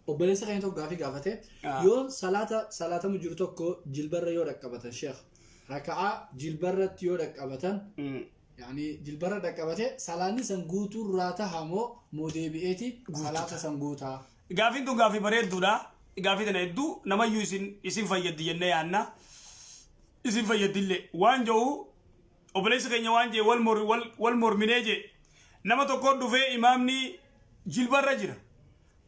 Obboleessa keenya tokko gaafii gaafate. Yoo salaata salaatamu jiru tokko jilbarra yoo dhaqqabatan, sheekh, raka'aa jilbarratti yoo dhaqqabatan, yaani jilbarra dhaqqabate, salaanni san guutuurraa taha moo deebi'eeti salaata san guutaa? Gaafiin tun gaafii bareedduudha. Gaafii tana hedduu namayyuu isin fayyaddi jennee yaanna. Isin fayyaddi illee. Waan jedhu obboleessi keenya waan jedhe, wal morminee jedhe. Nama tokko dhufee imaamni jilbarra jira.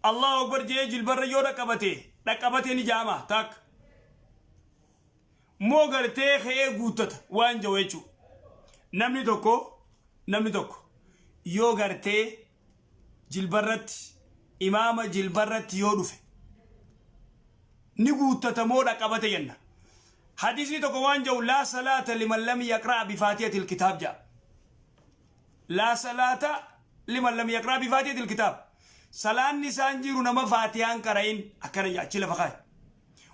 Allahu Akbar jedhee jilbarra yoo dhaqqabate, dhaqqabatee ni jaama takka. Moo gartee ka'ee guuttata waan jedhu jechuudha. Namni tokko yoo gartee jilbarratti, imaama jilbarratti yoo dhufe, ni guuttata moo dhaqqabate jenna. Hadiisni tokko waan jedhu: "لا صلاة لمن لم يقرأ بفاتحة الكتاب" jedha. لا صلاة لمن لم يقرأ بفاتحة الكتاب. Salaanni isaan jiru nama faatiyaan qara'in akkana jedha achi lafa kaa'e.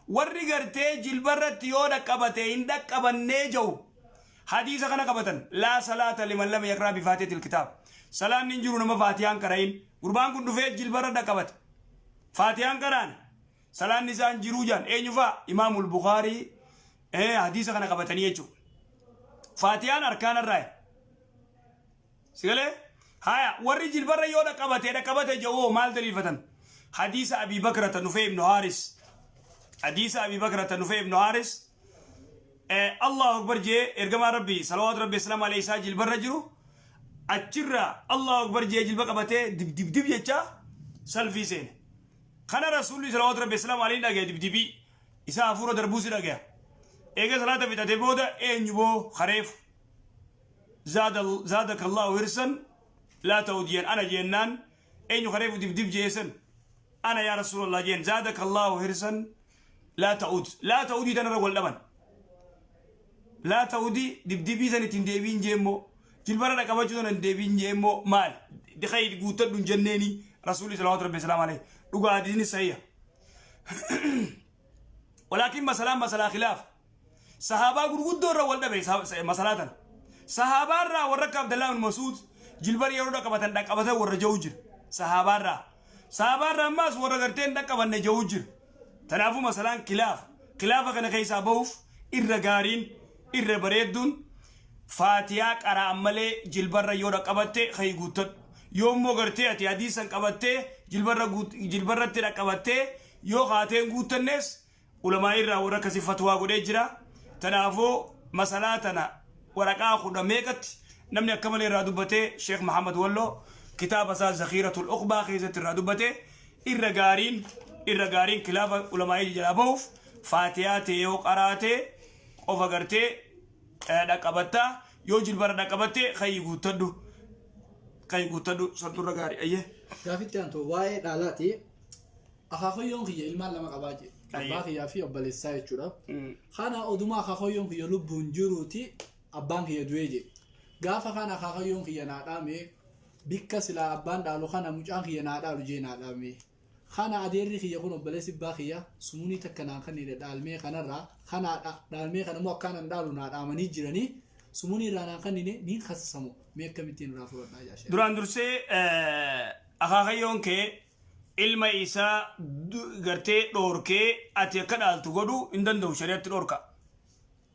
Warri gartee jilbarratti yoo dhaqqabate hin dhaqqabannee jiru hadiisa kana qabatan: "لا صلاة لمن لم يقرأ بفاتحة الكتاب." Salaanni hin jiru nama faatiyaan qara'in. Gurbaan kun dhufee jilbarra dhaqqabate. Faatiyaan qara'an. Salaanni isaan jiruu jaan eenyu fa'a? Imaamul Bukaarii hadiisa kana qabatanii jechuudha. Faatiyaan arkaanarraa. Sigalee? Haya, warri jilbarra yoo dhaqqabate dhaqqabate jedhoo maal daliilfatan? Hadiisa Abii Bakrata Nufee ibnu Haaris. Hadiisa Abii Bakrata Nufee ibnu Haaris. Allahu Akbar jee ergamaa Rabbii salawaatu Rabbi islaam alayhi isaa jilbarra jiru achirra Allahu Akbar jee jilba qabatee dib dib dib jecha salfii seene. Kana Rasuulli salawaatu Rabbi islaam alayhi dhagaya, dibdibii isaa hafuura darbuu si dhagaya. Eega salaata fixate booda, "Eenyu boo kareefu زادك الله حرصا لا تعود" jeen. "Ana" jennaan, "Eenyu kareefu dibdib jeesan?" "Ana يا رسول الله" jeen. "زادك الله حرصا لا تعود." لا تعود tanarra wal dhaban. لا تعود dibdibii san ittiin deebiin jeemmoo, jilbara dhaqabachuu sana hin deebiin jeemmoo, maal dikay guuttadhu hin jenneeni Rasuulli salawaatu Rabbi salaamu alayhi? Dhugaa hadiisni sahiha, walaakin masalaan masalaa khilaaf sahaabaa gurguddoo irra wal dhabe. Masalaa tana sahaabaarraa warra akka Abdallaa bin Masuud jilbara yeroo dhaqqabatan dhaqqabatan warra ja'u jira. Sahaabaarraa ammaas warra gartee hin dhaqqabanne ja'u jira. Tanaafuu masalaan khilaafa. Khilaafa kana keessaa bahuuf irra gaariin, irra bareedduun, faatiyaa qara'an malee jilbarra yoo dhaqqabatte kayi guuttadhu. Yoo immoo gartee ati hadiisan qabattee jilbarratti dhaqqabattee yoo kaateen guuttannees, ulamaa irraa warra akkasii fatwaa godhee jira. Tanaafuu masalaa tana waraqaa kudha meeqatti namni akka malee irraa dubbatee, Sheekh Muhammad Walloo kitaaba isaa Zakhiiratul Uqbaa keessatti irraa dubbatee, irra gaariin khilaafa ulamaa'ii jalaa bahuuf faatiyaa ta'e yoo qaraatee qofa gartee dhaqqabattaa, yoo jilbara dhaqqabattee kayi guuttadhu, kayi guuttadhu, santurra gaarii ayyee. Gaafitti aantu waa'ee dhaalaati. Akaakayyoon kiyya ilmaan lama qabaa jee. Abbaa kiyyaa fi obboleessaa jechuudha. Kana oduma akaakayyoon kiyya lubbuun jiruuti abbaan kiyya du'ee jee. Gaafa kana akaakayyoon kiyya naa dhaame, bikka silaa abbaan dhaalu kana mucaan kiyya naa dhaalu jee naa dhaame. Kana adeerri kiyya kun, obboleessi abbaa kiyya, sumunii takka naan kennine dhaalmee kanarraa. Kana dhaalmee kana immoo akkaan an dhaalu naa dhaamanii jiranii, sumunii irraa naan kennine, niin kasasamu mee akkamittiin irraa fudhadhaa jaashee? Duraan dursee akaakayyoon kee ilma isaa gartee dhoorkee ati akka dhaaltu godhuu hin danda'u, shari'atti dhoorka.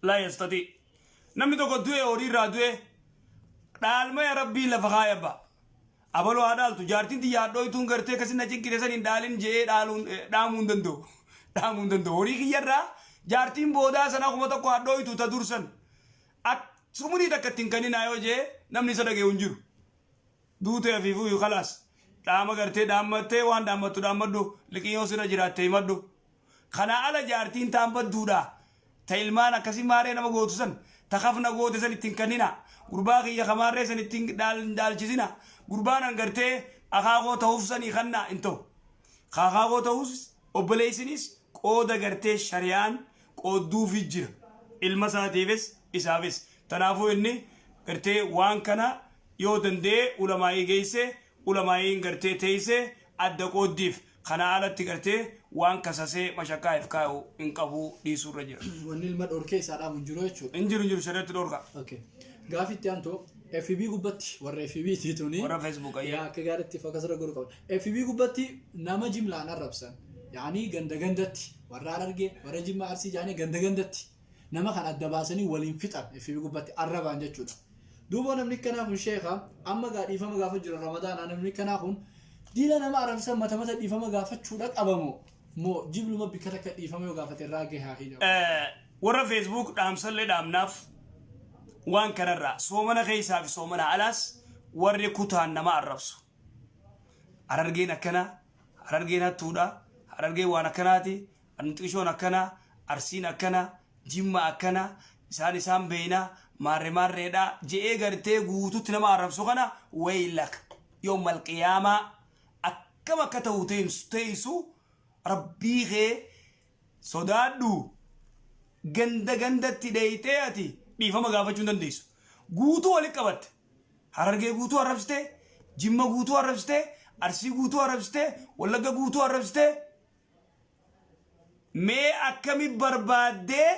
لا يستطيع. Namni tokko du'e, horii irraa du'e, dhaalmaya Rabbii lafa kaaya ba. Abaloo haa dhaaltu, jaartiin tiyya hadhooytuun gartee akkasin na cinqite san hin dhaalin je'ee dhaaluun dhaamuu hin danda'u. Dhaamuu hin danda'u. Horii kiyyarraa jaartiin boodaa sana 1000 hadhooytu ta dursan. Sumunii takka ittiin kaninaa yoo jee namni isa dhaga'u hin jiru. Duutee afiifuu خلاص. Dhaama gartee dhaammattee waan dhaammattu dhaammadhu, liqii yoo sirra jiraatte himadhu. Kana ala jaartiin taan badduudha. Ta ilmaan akkasii maaree nama gootu san, ta kafna goote san ittiin kannina. Gurbaa kiyya kamaarree san ittiin dhaalchisina. Gurbaan an gartee akaakoo ta'uuf sanii kannaa hin ta'u. Akaakoo ta'uus obboleessinis qooda gartee shari'aan qoodduufi jira. Ilma isaatiifis isaafis. Tanaafuu inni gartee waan kana yoo danda'e ulamaa'ii geesse, ulamaa'iin gartee teeyse adda qooddiif. Kana alatti gartee waan kasasee mashakkaa if kaa'u hin qabu, dhiisuurra jira. Wanni ilma dhorkee isaa dhaamu hin jiru jechuudha. Hin jiru, hin jiru, shari'atti dhorka. Okay. Gaafitti aantu FB gubbatti warra FB tiituni. Warra Facebook ayyaa. Yaa akka gaariitti focus irra godhu qaban. FB gubbatti nama jimlaan arrabsan. Yaani ganda gandatti warra Harargee, warra Jimma, Arsii jaanii ganda gandatti nama kan adda baasanii waliin fixan FB gubbatti arrabaan jechuudha. Duuba namni kanaa kun, sheeka, amma gaa dhiifama gaafa jiru Ramadaanaa, namni kanaa kun diila nama arrabsan mata mata dhiifama gaafachuudha qabamoo moo jibluma bikka takka dhiifama yoo gaafate irraa gahaa hin Warra Facebook dhaamsallee dhaamnaaf waan kanarraa soomana keessaa fi soomana alaas warri kutaan nama arrabsu. Harargeen akkana, Harargeen hattuudha, Harargeen waan akkanaati, Anxishoon akkana, Arsiin akkana, Jimma akkana, isaan isaan beeyna, maarre maarreedha je'ee gartee guututti nama arrabsu kana, waylak yawmal qiyaamaa akkam akka ta'u teessu. Rabbii kee sodaadhu. Ganda gandatti dheeyxee ati dhiifama gaafachuu hin dandeessu. Guutuu walitti qabatte. Harargee guutuu arrabsitee, Jimma guutuu arrabsitee, Arsii guutuu arrabsitee, Wallagga guutuu arrabsitee. Mee akkami barbaaddee,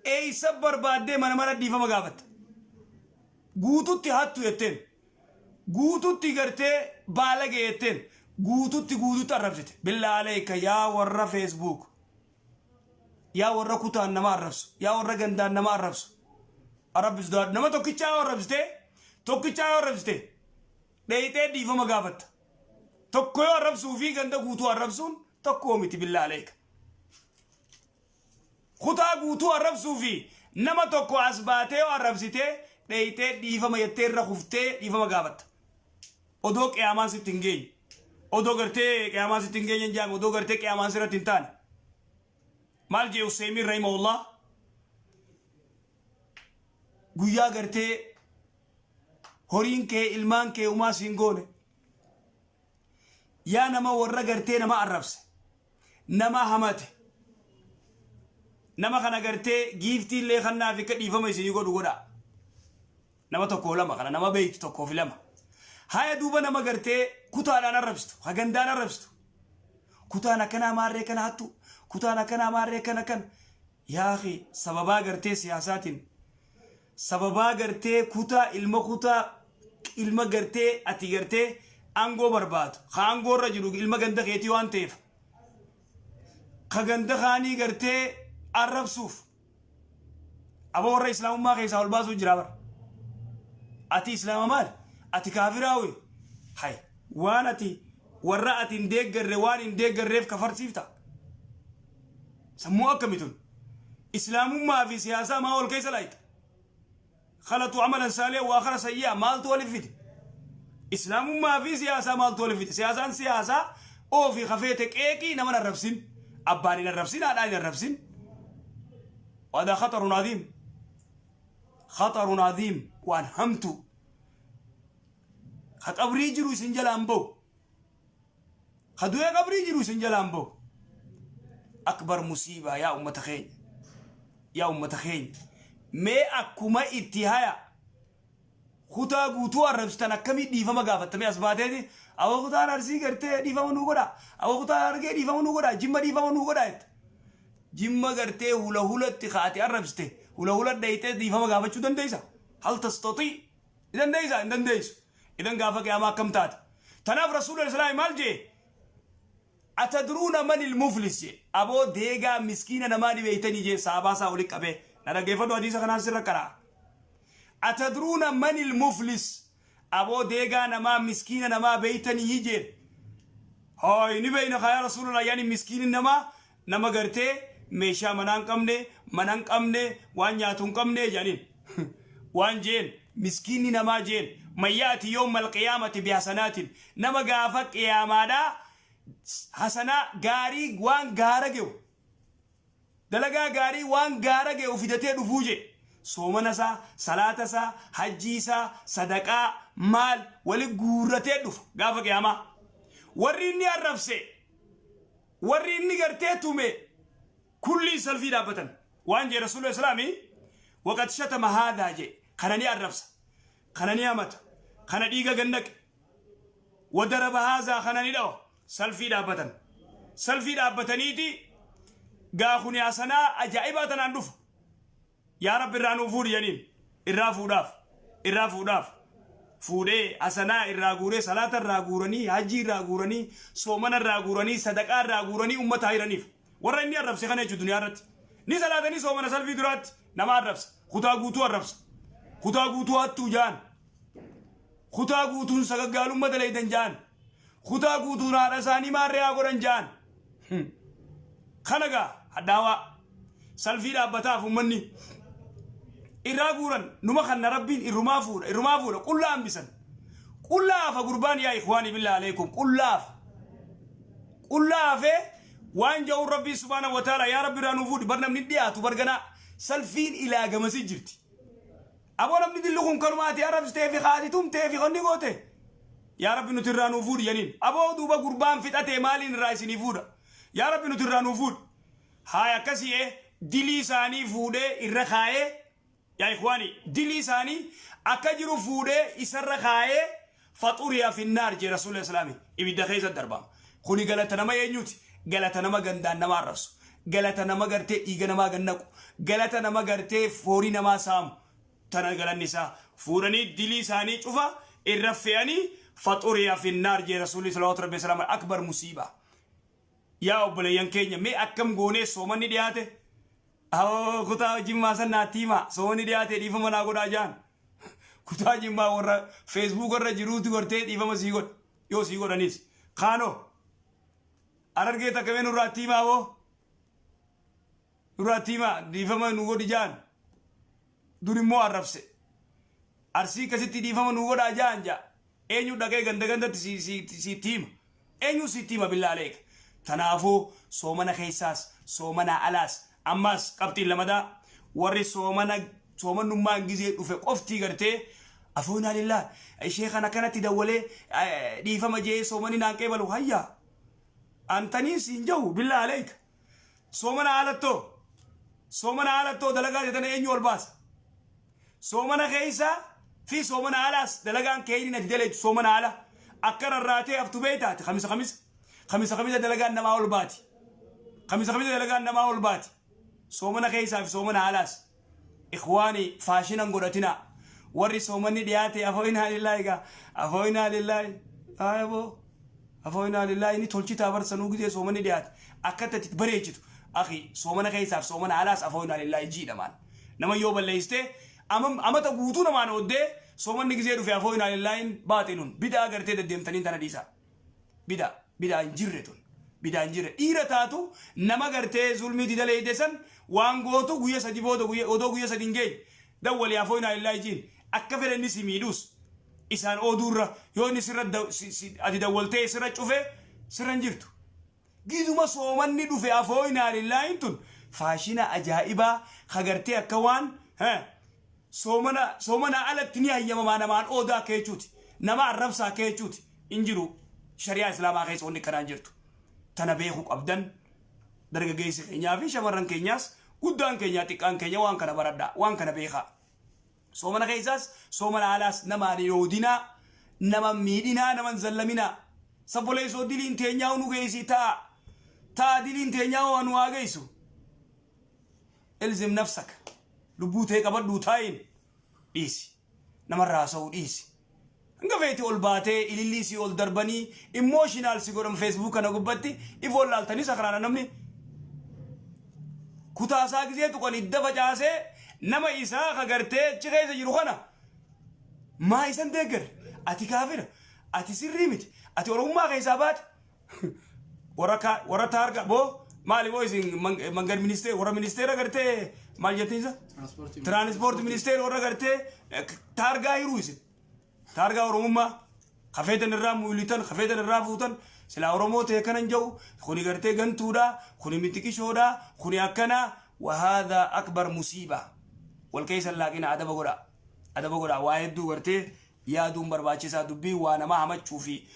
eeysa barbaaddee mana mana dhiifama gaafatta? Guututti hattu jetteen. Guututti gartee baalage jetteen. Guututti guututti arrabsite. Billaa aleeka, yaa warra Facebook. Yaa warra kutaan nama arrabsu. Yaa warra gandaan nama arrabsu. Rabbi sodaadhu. Nama tokkichaa yoo arrabsite, tokkichaa yoo arrabsite, dheeyxee dhiifama gaafatta. Tokko yoo arrabsuu fi ganda guutuu arrabsuun tokkoo miti, billaa aleeka. Kutaa guutuu arrabsuu fi nama tokko as baatee yoo arrabsitee, dheeyxee dhiifama jettee irra kuftee dhiifama gaafatta. Odoo qiyaamaan sitti hin geenye. Odoo gartee qiyaamaan sitti hin geenye hin jaame, odoo gartee qiyaamaan sirratti hin taane. Maal jee Useymiin rahimahullah? Guyyaa gartee horiin kee, ilmaan kee umaa siin goone. Yaa nama warra gartee nama arrabse. Nama hamate. Nama kana gartee giiftii illee kannaaf akka dhiifama isinii godhu godhaa. Nama tokkoo lama kana nama beeytu tokkoo fi lama. Haya, duuba nama gartee kutaadhaan arrabsitu, hagandaan arrabsitu. Kutaan akkanaa maarree kana hattu, kutaan akkanaa maarree kana kana. Yaa akhi, sababaa gartee siyaasaatiin, sababaa gartee kutaa, ilma kutaa, ilma gartee ati gartee aangoo barbaadu, ka aangoo irra jiru ilma ganda keetii waan ta'eef, ka ganda kaanii gartee arrabsuuf aboo warra islaamummaa keessaa ol baasuu jira bara. Ati islaama maali? Ati kaafiraawi? Hay, waan ati warra ati hin deeggarre, waan hin deeggarreef kafarsiifta. Sammuu akkamitun? Islaamummaa fi siyaasaa maa ol keessa laayita? Khalatu amalan saalee waa kara sayyi'a maaltu waliif fide? Islaamummaa fi siyaasaa maaltu waliif fide? Siyaasaan siyaasaa oofii kafeete qeeqii, nama hin arrabsin. Abbaan hin arrabsin, haadhaan hin arrabsin. وهذا خطر عظيم، خطر عظيم. Waan hamtu ka qabrii jiru isin jalaan bahu, ka du'ee qabrii jiru isin jalaan bahu. Akbar musiibaa, yaa ummata keenya, yaa ummata keenya, mee akkuma itti haya kutaa guutuu arrabsitan akkamii dhiifama gaafattamee as baateeti awa kutaan Arsii gartee dhiifama nuu godha, awa kutaan Harargee dhiifama nuu godha, Jimma dhiifama nuu godha jetta. Jimma gartee hula hulatti kaate arrabsite, hula hula dhayxee dhiifama gaafachuu dandeessa? Hal tastatii? Ni dandeessa? Hin dandeessu. Idan gaafa qiyaamaa akkam taata? Tanaaf Rasuulli islaami maal jee? Atadruuna manil muflis jee. Aboo, deegaa miskiina namaa ni beeytanii jee saabaa isaa oli qabee. Na dhaggeeffadhu, hadiisa kanaan sirra qaraa. Atadruuna manil muflis? Aboo, deegaa namaa, miskiina namaa beeytanii jeen. Hooy, ni beeyna kaa yaa Rasuulallah. Yani miskiini namaa nama gartee meeshaa manaa hin qabne, mana hin qabne, waan nyaatu hin qabne jedhaniin. Waan jeen miskiinni namaa jeen, man yaati yawma alqiyaamati bihasanaatin, nama gaafa qiyaamaadhaa hasanaa gaarii, waan gaara ge'u, dalagaa gaarii waan gaara ge'u fidatee dhufuu jee. Soomana isaa, salaata isaa, hajjii isaa, sadaqaa maal wali guurratee dhufa gaafa qiyaamaa. Warri inni arrabse, warri inni gartee tume kulliin salfii dhaabbatan. Waan jee Rasuulli islaamii, waqad shatama haadaa jee, kana ni arrabsa, kana ni hamata, kana dhiiga gannaqe, wadaraba haazaa, kana ni dhawa. Salfii dhaabbatan. Salfii dhaabbataniiti gaa kuni hasanaa ajaa'ibaa tanaan dhufa. Yaa Rabbi, irraa nuu fuudhi janiin, irraa fuudhaaf. Irraa fuudhaaf. Fuudhee hasanaa irraa guuree, salaata irraa guuranii, hajjii irraa guuranii, soomana irraa guuranii, sadaqaa irraa guuranii ummata hiraniif. Warra inni arrabse kana jechuudha duniyaa irratti. Ni salaatanii soomana salfii duraatti nama arrabsa. Kutaa guutuu arrabsa. Kutaa guutuu hattuu jaan. Kutaa guutuun sagaggaalummaa dalaydan jaan. Kutaa guutuun haadha isaanii maarree haa godhan jaan. Kana gaa hadhaawaa salfii dhaabbataaf uummanni irraa guuran numa kanna Rabbiin irrumaa fuudha, irrumaa fuudha, qullaa hambisan. Qullaa hafa gurbaan, yaa ikhwaanii, billaa aleekum, qullaa hafa. Qullaa hafee waan ja'uun Rabbiin subhaanahu wa ta'ala, yaa Rabbi irraa nuu fuudhi. Bar namni dhiyaatu barganaa salfiin ilaa gamasii jirti. Aboo, namni dilli kun kanumaati arrabsitee fi haati tumtee fi qonni goote. Yaa Rabbi, nuti irraa nuu fuudhi janiin. Aboo, duuba gurbaan fixatee maaliin irraa isinii fuudha? Yaa Rabbi, nuti irraa nuu fuudhi. Haaya, akkasii dilii isaanii fuudhee irra kaayee, yaa ikhwaani, dilii isaanii akka jiru fuudhee isarra kaayee, faxuriya finnaar jee Rasuulli Islaamii, ibidda keessa darbama. Kuni galata nama eenyuti? Galata nama gandaan nama arrabsu. Galata nama gartee dhiiga namaa gannaqu. Galata nama gartee foorii namaa saamu. Tana galanni isaa fuudhanii dilii isaanii cufa irra fe'anii, faxuriya finnaar jee Rasuulli salawaatu rabbi salaam. Akbar musiibaa. Yaa obboleeyyan keenya, mee akkam goonee soomanni dhiyaate? Awoo, kutaa Jimmaa san naatti himaa, soomanni dhiyaate dhiifama naa godhaa jaan. Kutaa Jimmaa warra Facebook irra jiruuti gartee dhiifama sii godha. Yoo sii godhanis. Kaanoo. Harargee takka mee nurraatti himaa boo. Nurraatti himaa, dhiifama nu godhi jaan. Dur immoo arrabse. Arsii akkasitti dhiifama nu godhaa jaan jaa. Eenyu dhaqee ganda gandatti sitti hima? Eenyu sitti hima, billaa aleeka? Tanaafuu soomana keessaas soomana alaas, ammas qabxiin lamadaa, warri soomana soomannummaan gizee dhufe qoftii gartee afoonaa lillaa ishee kana kanatti dawwalee dhiifama jee soomanni naan qeebalu, hayyaa antaniin siin jahu, billaa aleeka, soomana alattoo, soomana alattoo dalagaa jedhan eenyu ol baasa? Soomana keessa fi soomana alaas dalagaan keeyriin ati daleetu soomana ala akka rarraatee haftu beeytaati. Kamisa kamisa, kamisa kamisa dalagaan namaa ol baati. Kamisa kamisa dalagaan namaa ol baati. Soomana keessaa fi soomana alaas, ikhwaani, faashinan godhatina. Warri soomanni dhiyaate afooyinaa lillaahi gaa, afooyinaa lillaahi ayaboo, afooyinaa lillaahi ni tolchitaa barsanuu gizee soomanni dhiyaate akka itti bareechitu. Akhi, soomana keessaaf soomana alaas afooyinaa lillaahi jiidha. Maal nama yoo balleessite, amata guutuu namaan ooddee soomanni gizee dhufe afooyinaa lillaahin baaxilun bidaa gartee deddeemtaniin tana dhiisaa. Bidaa bidaa hin jirre tun, bidaa hin jirre. Dhiira taatu nama gartee zulmii didaleeyde san waan gootu guyya 3 booda, guyya odoo guyya 3 hin geenye dawwali, afooyinaa lillaahi jiin. Akka fedhe inni si miidhus isaan ooduurra yoo inni sirra ati dawwaltee sirra cufe sirra hin jirtu. Gizuma soomanni dhufe afooyinaa lillaahin tun faashina ajaa'ibaa kagartee akka waan soomana soomana alatti ni hayyamamaa namaan oodaa akka jechuuti, nama arrabsaa akka jechuuti. Hin jiru shari'aa Islaamaa keessa wanni akkanaa hin jirtu. Tana beekuu qabdan, dargaggeessi keenyaa fi shamarran keenyaas, guddaan keenyaa xiqqaan keenya, waan kana baradhaa, waan kana beekaa. Soomana keessaas soomana alaas namaan hin oodinaa, nama miidhinaa, nama hin zallaminaa. Sabboleessoo, diliin teenyaa nu geessi ta'a ta'a, diliin teenyaa waa nu haa geessu. Ilzim nafsaka, lubbuu tee qabadhuu taayin dhiisi, namarraa haasa'uu dhiisi. Hanga feeti ol baatee ilillii si ol darbanii emotional si godhan Facebook kana gubbatti if wallaaltanii sakraana namni kutaa isaa gizee tuqan hidda facaasee nama isaa ka gartee achi keessa jiru kana maa isan deeggarre, ati kaafira, ati sirrii miti, ati Oromummaa keessaa baate. Warra taarga boo maali boo isin mangar ministeera, warra ministeera gartee maal jettiin isa? Transport. Transport ministeera, warra gartee taargaa hiruu isin taargaa Oromummaa kafeetan irraa muilitan, kafeetan irraa fuutan, silaa Oromoo ta'e kanan jedhu kuni gartee gantuudha, kuni mitiqishoodha, kuni akkana. Wahaadha akbar musiiba wal keessa laaqina. Adaba godha, adaba godha. Waa hedduu gartee yaaduun barbaachisaa. Dubbii waa namaa hamachuu fi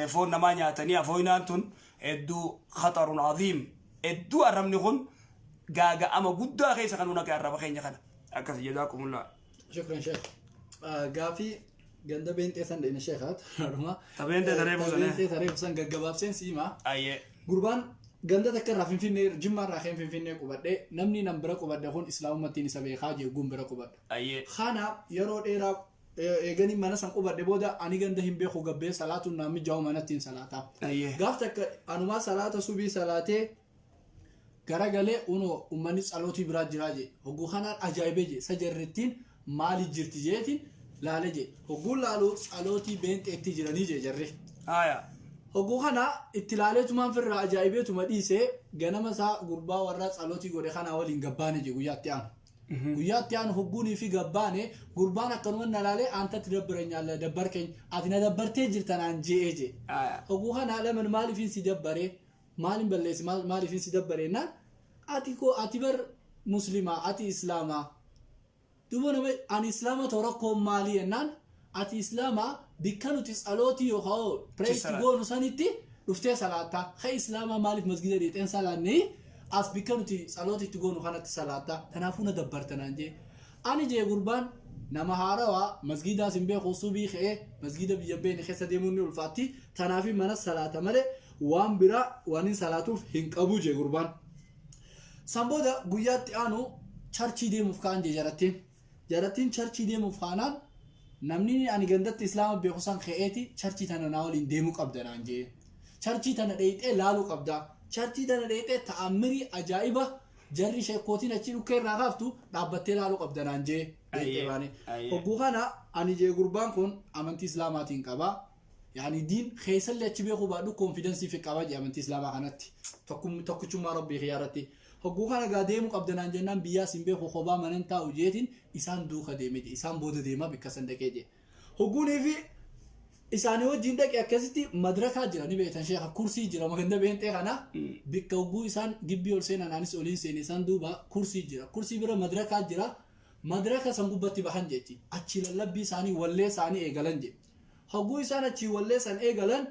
foon namaa nyaatanii afooyinaan tun hedduu khaxarun aziim. Hedduu arrabni kun gaaga'ama guddaa keessa kan naqe arraba keenya kana. Akkas, jazaakumullah. Shukran, sheekh. Gaafii ganda beenxee san dheena, sheekhaat. Dhuma. Ta beenxee taree buusan, eh? Beenxee taree buusan gaggabaabseen siima. Ayyee. Gurbaan ganda takka irraa Finfinnee, Jimmaa irraa ka'een Finfinnee qubadhe, namni nan bira qubadhe kun Islaamummattiin isa beekaa jeeguun bira qubadhe. Ayyee. Kana yeroo dheeraa Eeganii mana san qubadhe booda ani ganda hin beeku gabbee salaatuun naan mijaa'u manatti hin salaataa. Gaaf takka anumaa salaata subii salaatee garagalee unoo uummanni tsalootii biraa jiraa jee hogguu kanaan ajaa'ibee jee sa jarrittiin maali jirti jeetiin laale jee hogguu laalu tsalootii beenxeetti jiranii jee jarri. Hogguu kana itti laaleetumaan firraa ajaa'ibeetuma dhiisee ganama isaa gurbaa warra tsalootii godhe kanaa waliin gabbaane jee guyyaa itti aanu. Guyyaa itti aanu hogguunii fi gabbaane gurbaan akkanuma na laalee aantatti dabbarenyaalla dabbar keenya ati na dabbartee jirta naan je'ee jee. Hogguu kana laman maaliifin si dabbaree maalin balleessi maaliifin si dabbaree naan ati koo ati bar muslimaa ati islaamaa. Duuba nama ani islaama ta'u rakkoon maalii jennaan ati islaamaa bikka nuti tsalootii yookaan pireetti salaata. Goonu sanitti dhuftee salaattaa. Ka islaamaa maaliif masgida deexeen salaannee as bikka nuti tsalootii itti goonu kanatti salaattaa. Kanaafuu na dabbarta naan jee. Ani jee gurbaan nama haarawaa masgidaas hin beeku subii ka'ee masgida biyya hin beekne keessa deemuun ni ulfaatti. Kanaaf mana salaata malee waan biraa waan hin salaatuuf hin qabu jee gurbaan. San booda guyyaatti aanu churchii deemuuf ka'an jee jarattiin. Jarattiin churchii deemuuf kaanaan namni ani gandatti islaama beeku san ka'eeti churchii tana naa waliin deemuu qabda naan jee. Churchii tana dheeyxee laaluu qabda. Churchii tana dheeyxee ta'ammirii ajaa'iba jarri sheekootiin achi dhukkee irraa kaaftu dhaabbattee laaluu qabda naan jee. Dheeyxee baane. Hogguu kana ani jee gurbaan kun amantii islaamaatiin qaba. Yaani diin keessallee achi beekuu baadhu confidence fi qaba jee amantii islaamaa kanatti. Tokkichummaa rabbii kiyyaa irratti. Hogguu kana gaa deemuu qabda naan jennaan biyyaas hin beeku kophaa manan taa'u jeetiin isaan duuka deeme jee isaan booda deemaa bikka san dhaqee jee. Hogguunii fi isaanii wajjin dhaqe akkasitti madrakaa jira ni beektan sheekha kursii jira maganda beenxee kana bikka hogguu isaan gibbii ol seenan anis oliin seene isaan duuba kursii jira kursii bira madrakaa jira madraka san gubbatti bahan jechi achi lallabbii isaanii wallee isaanii eegalan je. Hogguu isaan achi wallee san eegalan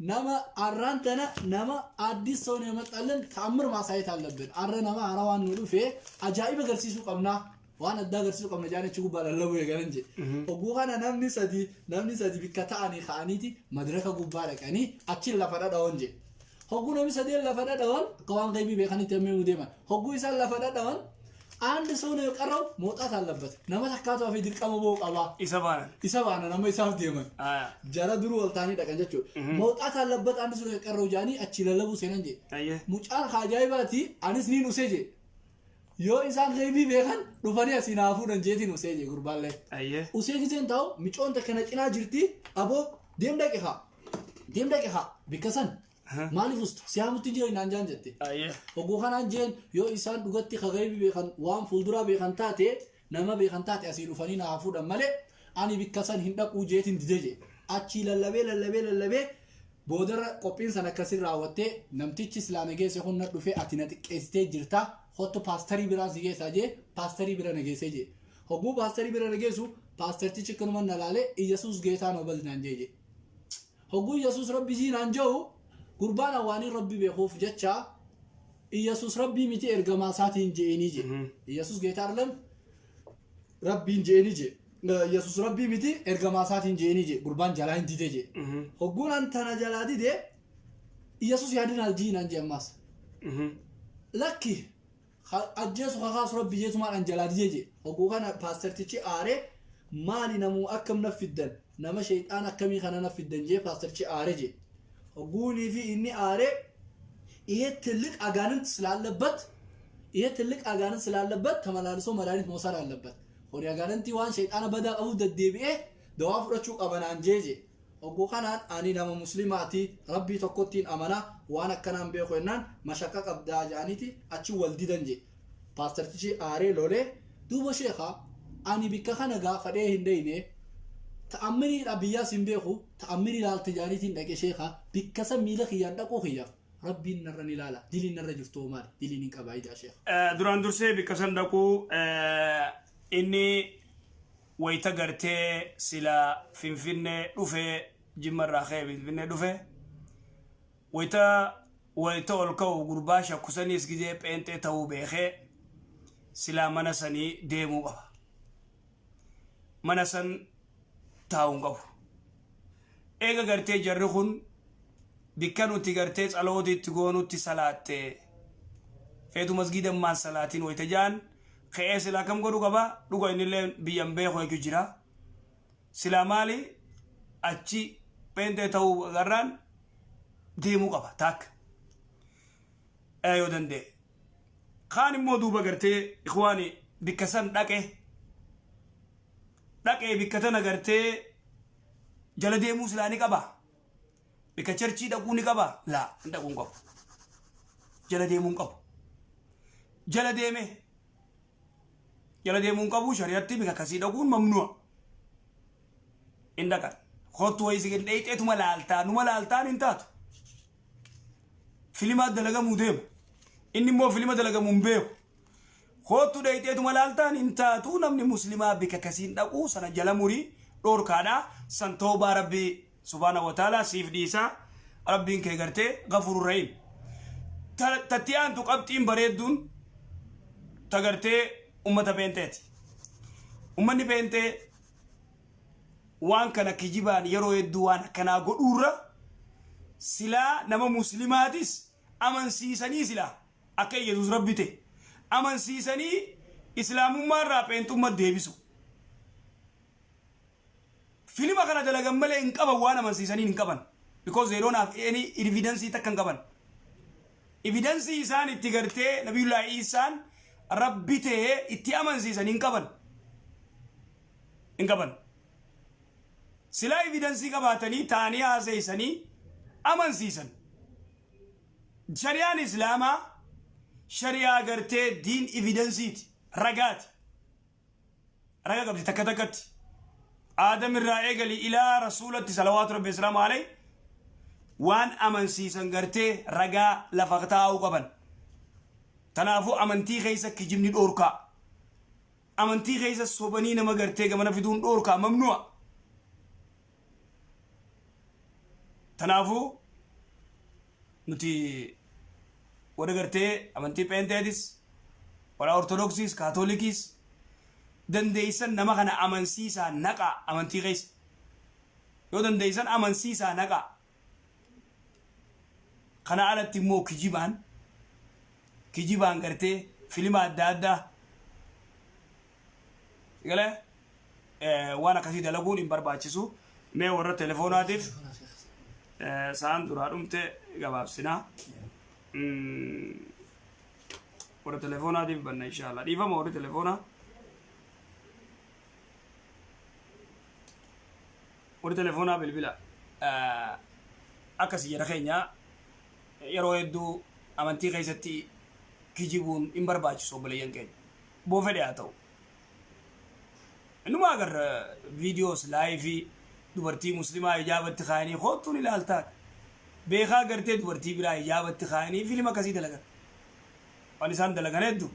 nama arraan tana nama አዲስ ሰው ነው የመጣልን ተአምር ማሳየት አለብን። አረ nama haarawaan nu dhufe ajaa'iba agarsiisuu qabna waan addaa agarsiisuu qabna jaan achi gubbaa lallabuu eegalan je. Hogguu kana namni sadi bikka ta'anii ka'aniiti madraka gubbaa dhaqanii achi lafa dhadhawan je. Hogguu namni sadeen lafa dhadhawan akka waan qaybii beekanitti hammee deeman. Hogguu isaan lafa dhadhawan አንድ ሰው ነው የቀረው መውጣት አለበት። Nama takkaatu hafe dirqama ba'uu qaba. Isa baanan. Isa baana nama isaaf deeman. Jara duruu ol ta'anii dhaqan jechuudha. መውጣት አለበት አንድ ሰው ነው የቀረው jaanii achi lallabuu seenan je. Mucaan ajaa'ibaati anis niin usee je. Yoo isaan qaybii beekan dhufanii asii naa fuudhan jeetiin usee je gurbaallee. Usee giseen ta'u micoon takka na cinaa jirti aboo deem dhaqe haa. Deem dhaqe haa bikka san. Maaliif ustu si haamutti jira naan jaan jette. Hogguu kanaan jeen yoo isaan dhugatti kagaybii beekan waan fuulduraa beekan taate nama beekan taate asii dhufanii naa fuudhan malee ani bikka san hin dhaquu jeetiin dide je. Achii lallabee lallabee lallabee boodarra qophiin san akkasin raawwattee namtichi islaama geesse kun na dhufee ati na xiqqeessitee jirta hottu paastarii biraa si geessaa jee paastarii bira na geessee jee. Hogguu paastarii bira na geessu paastartichi akkanuma na laalee Iyyasuus geetaa noo bal'inaan jee jee. Hogguu Iyyasuus rabbi jii naan jedhu gurbaan awaanii rabbi beekuuf jecha Iyyasuus rabbii miti ergamaa isaatiin je'eenii je. Iyyasuus ጌታ አይደለም rabbiin je'eenii je. Iyyasuus rabbii miti ergamaa isaatiin je'eenii je. Gurbaan jalaa hin dide je. Hogguun an tana jalaa dide Iyyasuus yaadinaal jii naan jee ammaas. Lakki ajjeesu kakaasu rabbi jeetumaan an jalaa dide je. Hogguu kana paastartichi aaree maali namuu akkam na fiddan nama sheexaan akkamii kana na fiddan jee paastartichi aaree je. Hogguunii fi inni aaree ይሄ ትልቅ አጋንንት ስላለበት ይሄ ትልቅ አጋንንት ስላለበት ተመላልሶ መድኃኒት መውሰድ አለበት። Kuni አጋንንቲ waan sheexaana badaa qabuuf deddeebi'ee dawaa fudhachuu qaba naan jee je. Hogguu kanaan ani nama muslimaati rabbii tokkottiin amanaa waan akkanaan beeku jennaan mashaqqa qabdaa jedhaniiti achi wal didan je. Paastartichi aaree lolee duuba sheekaa ani bikka kana gaafadhee hin deyne ta'ammiriidha biyyaas hin beeku ta'ammirii ilaalte jaaniitiin dhaqe sheekaa bikka san miila kiyyaan dhaquu kiyyaaf rabbiin narra ni ilaala diliin narra jirtu maali diliin hin qabaa ijaa sheekha. Duraan dursee bikka san dhaquu inni wayita gartee sila Finfinnee dhufee Jimmarraa ka'ee Finfinnee dhufe wayita ol ka'u gurbaa shakkusaniis gizee pheenxee ta'uu beekee silaa mana sanii deemuu qaba. Mana san taa'uu hin qabu. Eega gartee jarri kun bikka nuti gartee tsalootiitti goonutti salaattee feetu masgiida maan salaatiin wayita jaan ka'ee silaa kam godhuu qaba dhuga innillee biyyan beeku jechuu jira. Silaa maali achi pheenxee ta'uu agarraan deemuu qaba taakka. Yoo danda'e. Kaan immoo duuba gartee, ikhwaani, bikka san dhaqe dhaqee bikka tana gartee jala deemuu silaa ni qaba. Bikka churchii dhaquu ni qaba? Laa, hin dhaquu hin qabu. Jala deemuu hin qabu. Jala deeme jala deemuu hin qabu. Shari'atti bikka akkasii dhaquun mamnu'a. Hin dhaqan. Kottu wayii si dheeyxeetuma laaltaa numa laaltaan hin taatu. Filimaa dalagamuu deema. Inni immoo filima dalagamuu hin beeku. Kottu dheeyxeetuma laaltaan hin taatu. Namni muslimaa bikka akkasiin dhaquu sana jala murii dhoorkaadha. San toobaa Rabbii subhaana wa ta'ala siif dhiisaa. Rabbiin kee gartee gafuru rahim. Tatti aantu qabxiin bareedduun ta gartee ummata peenxeeti. Ummanni peenxee waan kana kijibaan yeroo hedduu waan akkanaa godhuurra silaa nama muslimaatis amansiisanii, silaa akka Yesuus Rabbi ta'e amansiisanii islaamummaarraa pheenxummaa deebisu. Filima kana dalagan malee hin qaban, waan amansiisanii hin qaban. Because they don't have any evidence, takka hin qaban. Evidence isaan itti gartee Nabiyullaa Iisaan Rabbi ta'e itti amansiisan hin qaban. Hin qaban. Silaa evidence qabaatanii taanii haaseessanii amansiisan. Shari'aan Islaamaa shari'aa gartee diin evidenceiiti. Ragaati. Raga qabdi takka takkatti. Aadam irraa eegali ilaa rasuulatti salawaatu Rabbi islaamu alayhi waan amansiisan gartee ragaa lafa taa'uu qaban. Kanaafuu amantii keessa kijibni dhoorkaa. Amantii keessa sobanii nama gartee gamana fiduun dhoorkaa, mamnu'a. Kanaafuu nuti warra gartee amantii pheenxeetis, warra Ortodoksiis, Kaatolikiis, dandeessan nama kana amansiisaa naqaa amantii keessa. Yoo dandeessan amansiisaa naqaa. Kana alatti immoo kijibaan gartee filima adda addaa galee waan akkasii dalaguun hin barbaachisu. Mee warra telefoonaatiif sa'aan duraa dhumte gabaabsinaa. Warra telefoonaatiif banna inshallah. Dhiifama warri telefoonaa. Warri telefoonaa bilbila. Akkasii jara keenya, yeroo hedduu amantii keessatti kijibuun hin barbaachisu, obboleeyyan keenya. Boo fedhe haa ta'u. Inuma agarra videos live dubartii muslimaa hijaabatti kaayanii kottuun ilaaltaa. Beekaa gartee dubartii biraa hijaabatti kaayanii filima akkasii dalagan. Waan isaan dalagan hedduu.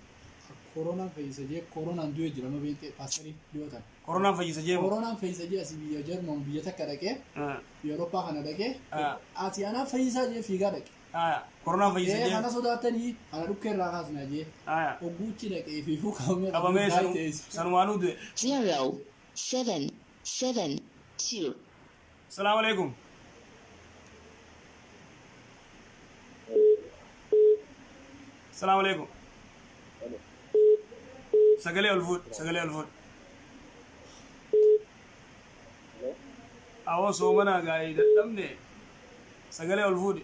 Koronaan fayyisa jee koronaan du'e jira ma beekte paasterii dhiyootan. Koronaan fayyisa jee moo? Koronaan fayyisa jee asii biyya Jarman biyya takka dhaqee, biyya Awurooppaa kana dhaqee, asii anaa fayyisaa jee fiigaa dhaqe. Koronaan fayyisa jee. Kana sodaatanii kana dhukkee irraa kaasnaa jee. Ogguuchi dhaqee fiifuu qabamee Qabamee sanumaanuu du'e. 0 7 7 2. Salaamu alaikum. Salaamu alaikum. Sagalee ol fuudh, sagalee ol fuudh. Awoo, soomanaa gaa'ii dadhabne, sagalee ol fuudhi.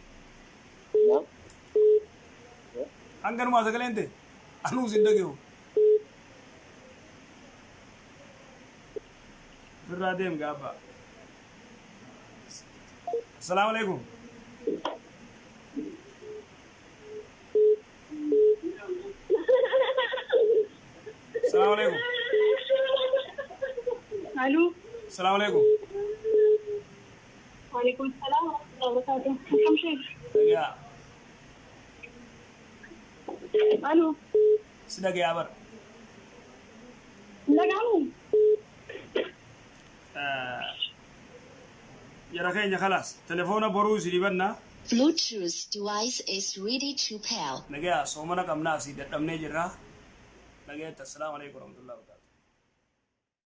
Hanganumaa sagaleen ta'e anuus hin dhagahu. Ofirraa deem gaabba. Assalaamu alaikum. Assalaamu alaikum. Aluu. Assalaamu alaikum. Waalaikum salaam wa rahmatullahi wa barakatuh. Akkam sheek? Dhagayaa. Aluu. Si dhagayaa bara. Dhaga'amu? Jara keenya, kalaas telefoona boruu isinii bannaa. Bluetooth device is ready to pair. Nagayaa, soomana qabnaa, asii dadhabnee jirra. Nagayaatti, assalaamu alaikum warahmatullahi wabarakatuh.